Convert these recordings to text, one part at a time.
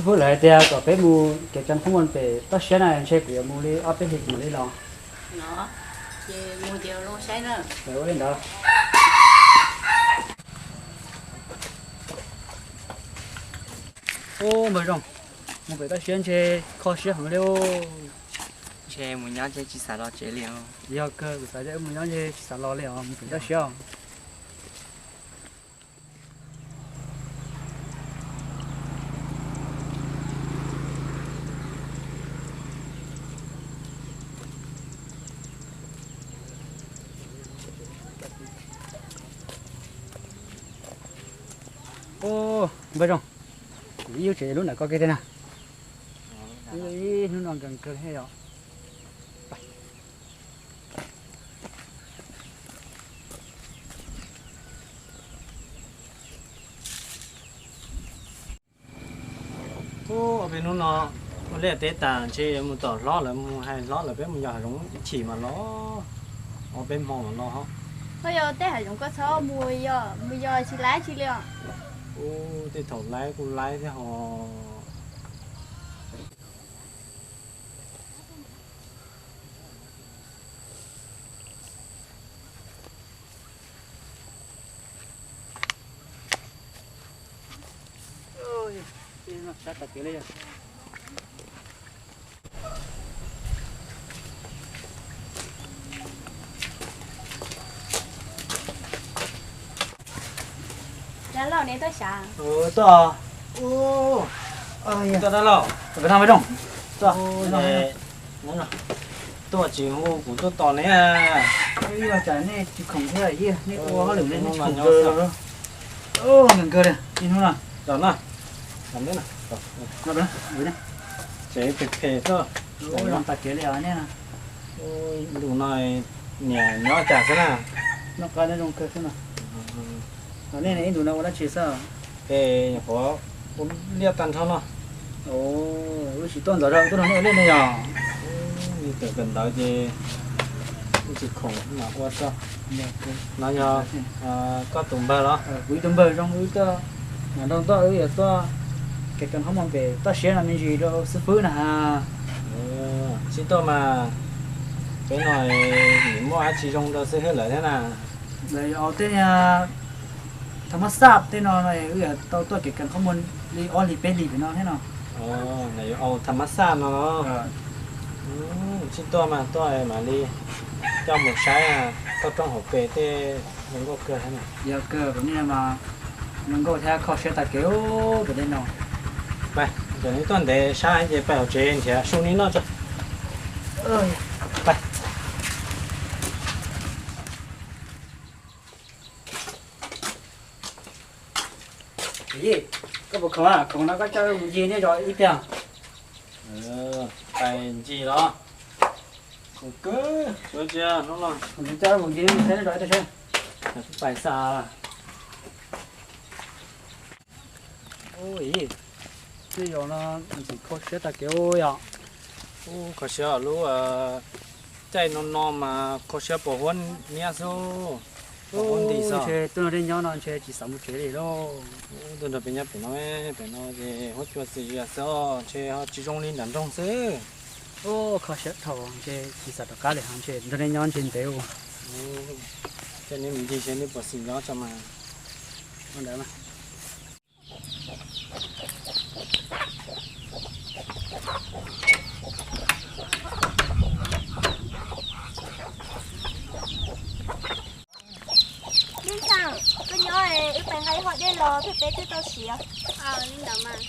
Hub lawv hais tias kom peb mus kev cov qhob muas pem toj siab na, ntshe kuv yuav mus li ob peb hlis kuv mam li los. Ces mus ces los saib na. Ua li ntawd. Ub, npawg Zoo, mus pem toj siab ntshe kho siab heev li. Ntshe mus nyob ces tsis xav los tsev li os. Yog kawg, kuv xav tias wb mus nyob ntshe tsis xav los li os, mus pem toj siab os. Ub, npawg Zoo, kuv ib lub tsev lub ntawm koj kiag thiab na. Ib hnub no nkees kawg thiab yom. Ub, ob peb hnub no ua liaj teb tas ntshe yuav mus tom hlob lawv, mus hais hlob lawv peb mus yos hav zoov ib chim mas los, ob peb hmo mas los. Koj yog tej hav zoov koj txhob mus yos, mus yos tsis laib tsis li os. Ub, tej thaum laib kuj laib thiab ho. Dab laug, neb tuaj xyov? Tuaj. Tuaj dab laug. Tuaj, tuaj tsis hu kuv tuaj tos neb. Ib yam cas nej tsis khoom thiab, nej ua hauj lwm nej tsis khoom kawg li. Nkees kawg li, ib hnub no. Tsev phem phem xwb. Zoo tas kev li os nej. Ntu no niam nyob cas xwb na? Noj qab nyob zoo kawg xwb na. Nej ib ntus no ua dab tsi xwb? Es nyuam qhuav ua liaj tag nrho no. Wb tsis tuaj ntxov zog tuaj nrog nej ua liaj ne yog? Li tawm kawm ntawv ces wb tsis khoom mas ua tso. No yog koj tus npawg los? Kuv ib tug npawg zoo, wb tuaj nram nroog tuaj, wb yuav tuaj kev cov qhob muas pem toj siab no me ntsis rau xib fwb na. Sib tuaj mas peb no nim muaj dab tsi zoo rau xib fwb lawv thiab na. Lawv yuav au tej tha mab xaj tej no, wb yuav tau tuaj kev cov qhob muas li ob hlis peb hlis pem no thiab no. Lawv yuav au tha mab xaj no los? Sib tuaj mas tuaj mam li coj mus saib toj roob hauv pes tej zoo nkauj kawg thiab na. Yog kawg, pem nej mas zoo nkauj thiab kho siab tag kev pem tej no. Pais, cov neb tuaj ntev sab ces pais hauv tsev nrhiav su neb noj tso. Pais. Yij, koj puas khoom? Khoom no koj coj mus ncig nej zos ib pliag. Pais ncig los? Khoom kawg, suav tsia hnub no. Khoom coj mus ncig nej zos ib pliag seb. Pais xav. Ub, tej zaum no ntxim kho siab tag kev ub yom. Ub, kho siab lub caij no no mas kho siab pos huab niab xwb. Pos huab nti xwb. Ntshe tuaj nrog nej nyob no ntshe tsis xav mus tsev li lauj. Tuaj nrog peb nyob pem no, pem no ces huab cua txias zias xwb, ntshe ho tsis zoo li nram nroog xwb. Ub, kho siab dhau, ntshe tsis xav rov qab li, ntshe nrog nej nyob ntshe ntev ua. Coj neb mus ncig seb neb puas xis nyob tso mas. Ua ntawd mas. Ntxawm, koj nyob wb pais nqa ib hom dej los peb twb tau siav. Li ntawd mas.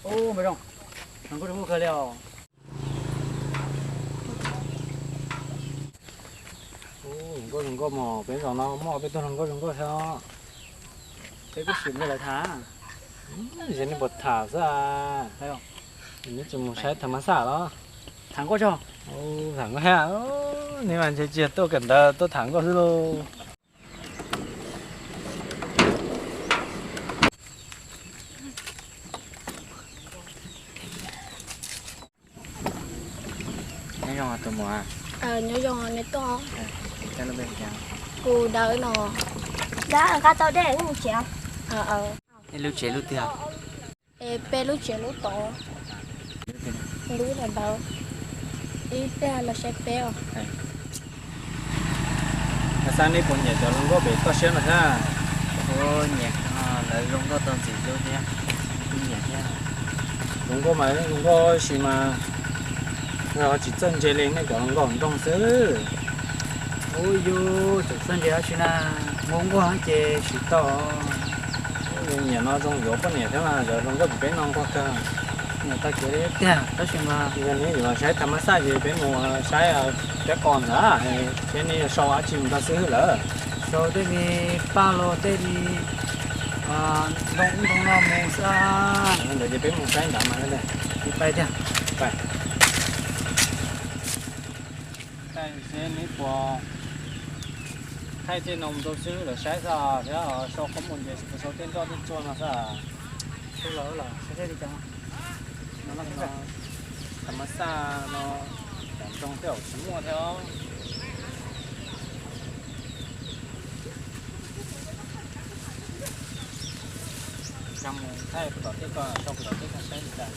Ub, npawg Zoo, zoo nkauj zoo nkauj kawg li os. Ub, zoo nkauj zoo nkauj mog, peb zos no muaj peb tug zoo nkauj zoo nkauj thiab. Peb kuj sim nrog lawv tham. Yog nej puas tham xwb, neb tsis mus saib tham mas xaj los? Tham nkauj tso. Tham nkauj thiab. Nej mas ntshe tsis yog tuaj kawm ntawv, tuaj tham nkauj xwb lauj. Nyob zoo tus muam. Nyob zoo, neb tuaj. Kuv Dawb no. Dawb, nqa tau dej mus tsev. Nej lub tsev lub twg? Es peb lub tsev lub tod. Lub ntawd. Ib pliag los saib peb os. Xav nej puas nyiam cov hluas nkauj pem toj siab no thiab? Nyiam, lawv zoo nkauj tau ntxim hlub thiab. Kuj nyiam thiab. Hluas nkauj mas zoo nkauj tab sis mas tsis txawj ntse li, nej cov hluas nkauj nroog xwb. Ub, yus tseem txawj ntse dab tsi na, hluas nkauj ces tsis tau. Nyiam no zoo yuav poj niam thiab mas, cov hluas nkauj pem peb no nquag kawg. Nyiam tau kev li tiag tab sis mas yog neb yuav los saib tham mas xaj ces peb mus saib peb qos ntawd, thiab nej yuav sau dab tsi mus rau xib hwb lawm? Sau tej li paj los tej li ntoo ub ntoo no mus xwb. Ntawd ces peb mus saib ntawd mas. Pais tiag. Pais. Saib seb neb puas thaij tej no mus rau xib hwb lawv saib xwb thiab, sau qhov mus ces sau tej nroj tej tsuag no xwb. Tham mas xaj no, cov ntoo tej zaum tsis muaj thiab os. Thaij puas tom tej ko, sau puas tom tej ko saib li cas.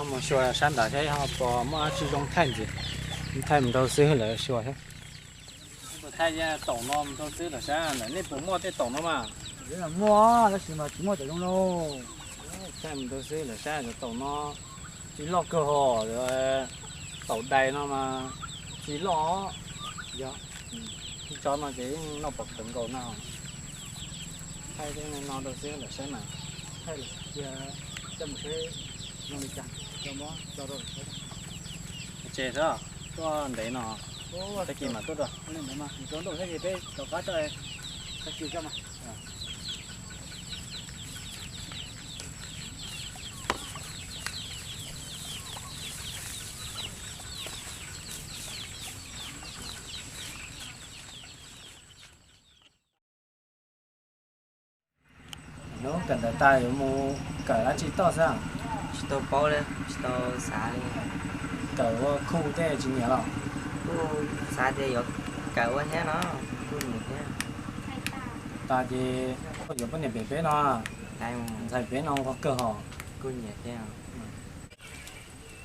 Mus xyuas sab nrad thiab, puas muaj dab tsi zoo thaij ntxiv, thaij mus rau xib hwb lawv xyuas thiab. Thaij taum no mus rau xib hwb lawv saib, nej puas muaj tej taum no mas? Muaj tab sis mas tsis muaj cov zoo no. Thaij mus rau xib hwb lawv saib, cov taum no tsis loj kawg hos, taum dais no mas tsis loj. Yog, tso no ces yeej noj pom khawv nkaus no. Thaij tej no rau xib hwb lawv saib mas. Thaij lawm cia coj mus saib zoo li cas, coj muab tso rau lawv saib. Tsev xwb, tuaj ntev no, tag kis mam tuaj dua. Ntawd mas rau nraum thiab ces peb rov qab tso, tag kis tso mas. Hnub kawm ntawv tas yuav mus kawm dab tsi toj xwb? Tsis tau paub li, tsis tau xav li. Kawm ua khuj tej tsis nyiam los? Kuj xav tias yuav kawm ua thiab no, kuj nyiam thiab. Tas ces yuav poj niam pem peb no, ntxhais peb no ua kawg hos. Kuj nyiam thiab.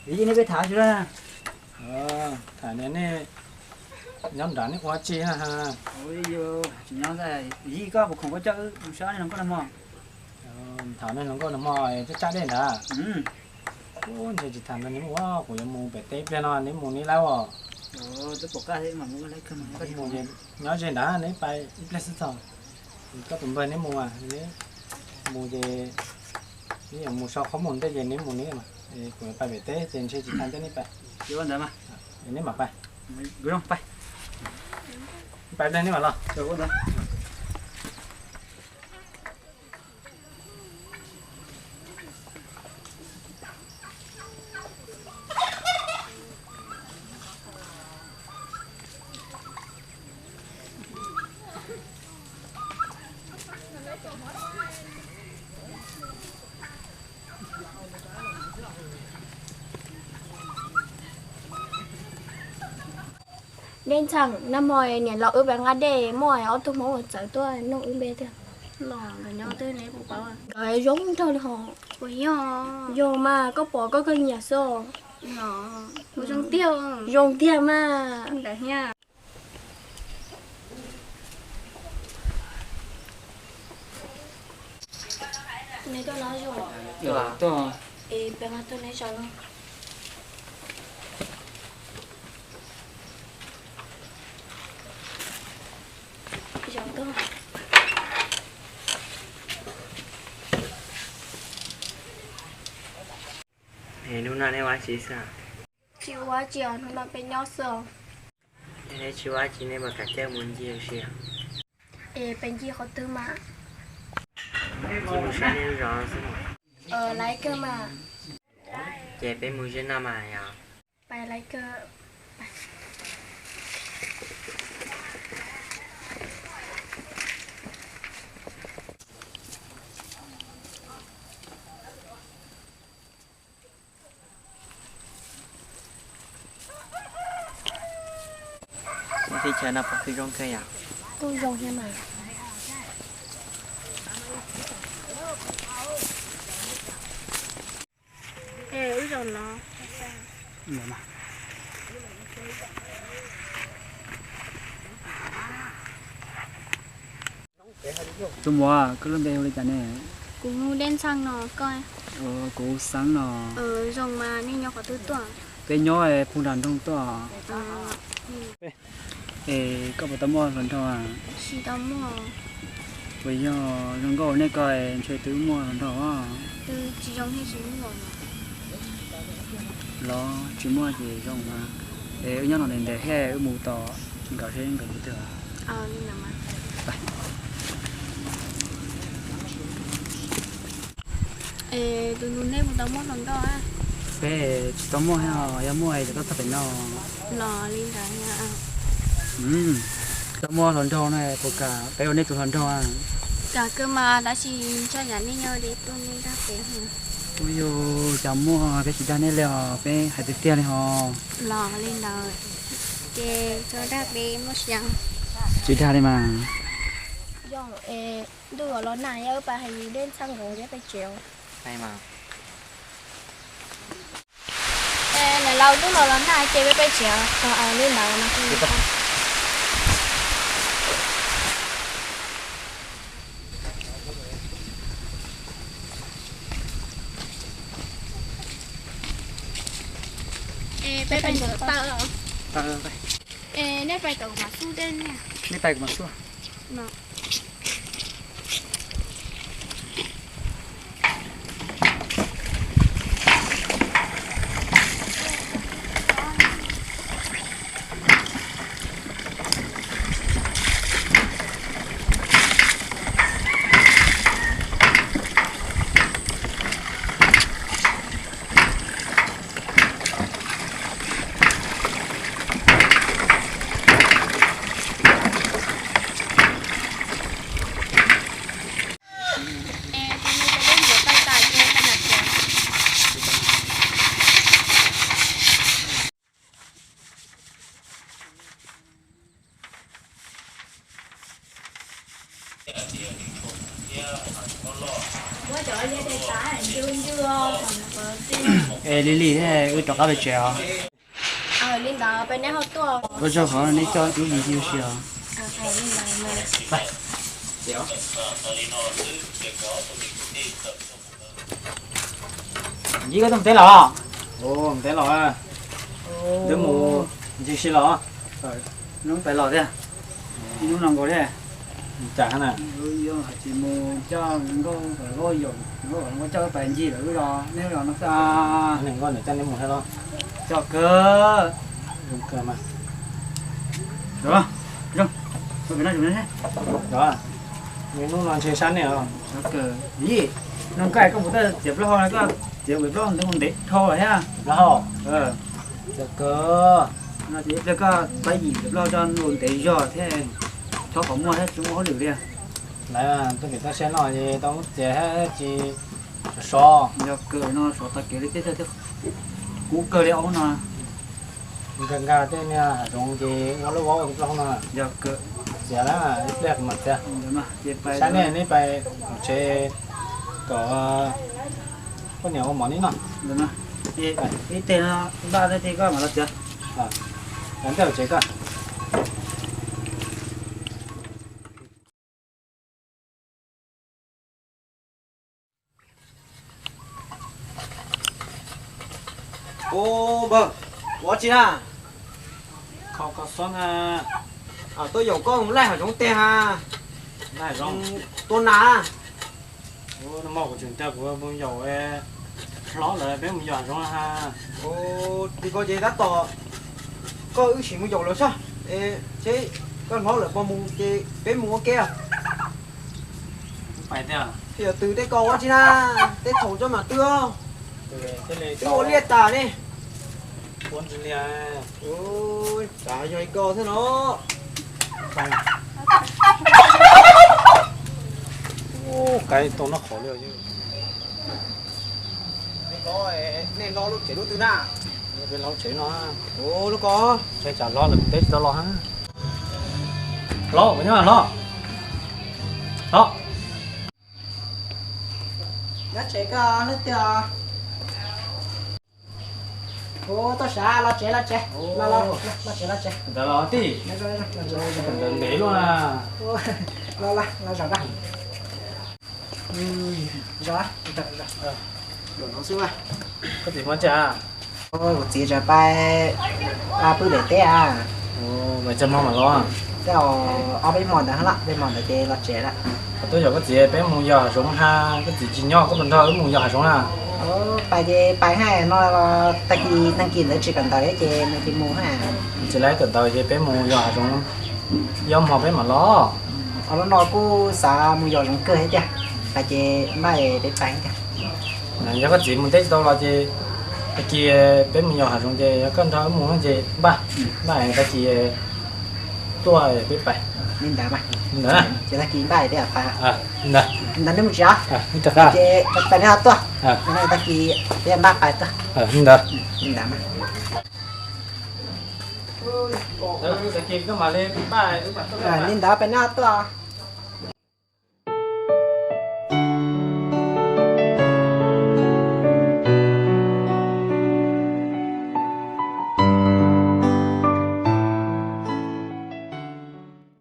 Vim li nej peb tham tsi na? Tham tias nej nyob nrad nej ua tsi na? Tsis nyob, yij koj puas khoom koj coj wb mus saib nej hluas nkauj nag hmo? Tham nej hluas nkauj nag hmo, coj caj dej nrad. Ntshe tsis tham ntau, neb mus, kuv yuav mus pem teb ib pliag no, neb mus neb lawm os. Nyob ze nrad, neb pais ib pliag xwb txog. Koj tus npawg neb mus mas, neb mus ces neb yuav mus sau qhob mus ntej ces neb mus neb mas, kuv yuav pais pem teb ces ntshe tsis tham neb pais. Neb mam pais. Pais ib pliag neb mam los. Dej ntxhee, nag hmo niam laus wb pab nqa dej muaj ob tug Hmoob uas txawv tuaj nug wb npe tiag. Nkawd zoo nraug li hos. Zoo mas, koj pom koj kawg nyiam xwb. Zoo tiag, zoo tiag mas. Neb tuaj no zoo. Es peb mas tuaj neb tso no. Nej ua dab tsi xwb? Tsis ua dab tsi os, hnub no peb nyob xwb os. Yog nej tsis ua dab tsi nej puas kam caij mus ncig ua si? Es peb ncig qhov twg mas? Ncig mus saib nej lub zos xwb. Laiv kawg mas. Ces peb mus ze noj mas yog. Pais laiv kawg. Teb chaws no puas kawg zoo kawg yom? Kuj zoo thiab mas. Es wb zaum no. Tus muam, koj lub npe hu li cas ne? Kuv hu Dej Ntxhee no, koj? Kuv Xeeb no. Zoo mas, nej nyob qhov twg tuaj? Peb nyob puag nram nroog tuaj. Es koj puas tau muaj hluas nraug? Tsis tau muaj. Puas yog zoo nkauj nej ko ntshe twb muaj hluas nraug os? Tsis zoo thiab tsis muaj. Los tsis muaj ces zoo mas. Es wb nyob no ntev ntev thiab wb mus tom nkawd seb nkawd puas twg. Es tus nus neb puas tau muaj hluas nkauj? Peb tsis tau muaj thiab, yog muaj ces tau txog pem no. Los li ntawd. Tau muaj hluas nraug no puas kam peb ua nej tus hluas nraug? Kam kawg mas, tab sis ntshe yam nej nyob deb tuaj nej dag peb. Ua yus cas muaj peb tsis dag nej li os, peb hais tiag tiag li hos. Los li ntawd, ces tso dag peb muaj siab. Tsis dag li mas. Ntuj los nag, wb pais hais Dej Ntxhee nkaus thiab peb tsev. Lawv laus ntuj los los nag ces peb peb tsev. Li ntawd no. Peb pais ntawm Paj. Es nej pais kom kuv mam xub dej ne. Nej pais kuv mam xub. Es li li thiab, wb rov qab pem tsev os. Li ntawd peb neb ho tuaj. Koj tso qhov neb coj wb mus ncig ua si os. Ncig koj tuaj mus teb los? Mus teb los. Twb mus ncig si los. Hnub pais los thiab. Ib hnub no nkaus thiab. Cas na? Yog hais tias mus coj nkauj, nkauj yaum nkauj, nkauj coj wb pais ncig lawm wb los neb los no xwb. Nkauj nim coj neb mus thiab los? Coj kawg. Zoo kawg mas. Zoo, zoo, zoo pem no zoo thiab. Hnub no ntshe sab nej os. Yij, no koj, koj mus txog txiav plaub hau no koj txiav plaub hau ntev dhau lawm thiab. Plaub hau. Cov kawg. No ces ib pliag koj pab yim txiav plaub hau coj los ntev zog thiab, chob qhov muag thiab tsis muaj hauj lwm li. Lawv tuaj pem toj siab no ces tau muab txiav thiab tsis sov. Yog kawg no sov tag kev li tej, kub kawg li ob hnub no. Nkag nkag tej niag hav zoov ces ua lub vauv ua plaub hau no. Yog kawg. Txiav lawm, ib pliag kuv mam txiav. Sab nej, neb pais tom tsev kom poj niam ua mov neb noj. Ib teg no npaj tej koj mam los txiav. Ntej tom tsev koj. Ub, npawg, ua dab tsi na? Kho kho xob na. Tuaj yaum koj mus laij hav zoov teg ha. Laij hav zoov? Tua nas. Ub, nag hmo kuv tseem nrog kuv mus yaum Hlob lawv peb mus yos zoov ha. Ua li ko ces tab tom koj wb sim mus yaum lawv saib, seb koj hlob lawv puas mus ces peb mus ua ke. Pais tiag. Yog twg tej ko ua tsi na, tej thaum tso mam twb. Twb ua liaj tas ne. Ua, cas yog li ko thiab no. Qaib tau noj qhauv li. Nej hlob lub tsev lub twg na? Peb hlob tsev no. Ua lub ko. Saib tsam hlob lawv mus teb tsis tau los ha. Hlob, puas nyob hlob? Hlob. Nyob tsev koj hnub twg os? Ua, toj sav, los tsev los tsev. Los tsev los tsev. Ntawd los tij. Ntawd ntev luaj na. Los los los zaum da. Zaum, zaum no xwb. Koj txiv hmo tsev? Kuv txiv tseem pais pw daim teb a. Pais tsawg hmo mam los? Tej ob peb hmo ntawd los, peb hmo ntawd ces los tsev lawm. Kuv tuaj yog koj txiv peb mus yos hav zoov ha, koj txiv tsis nyob koj puas nrog wb mus yos hav zoov na? Pais ces pais ha, no tag kis tag kis ntawd tsis kawm ntawv ces nws tsis mus ha. Tsis laib kawm ntawv ces peb mus yos hav zoov, ib ob hmo peb mam los. Os, lub no kuj xav mus yos zoov kawg thiab tiag, pais ces npaj peb pais tiag. Yog koj txiv mus teb tsis tau los ces tag kis peb mus yos hav zoov ces yog koj nrog wb mus ces npaj, npaj tag kis tuaj peb pais. Li ntawd mas. Li ntawd na. Ces tag kis npaj peb pais. Li ntawd. Li ntawd nej mus tsev os. Ces pais nej ho tuaj. Tag kis peb npaj pais tuaj. Li ntawd. Li ntawd mas. Li ntawd pais nej ho tuaj.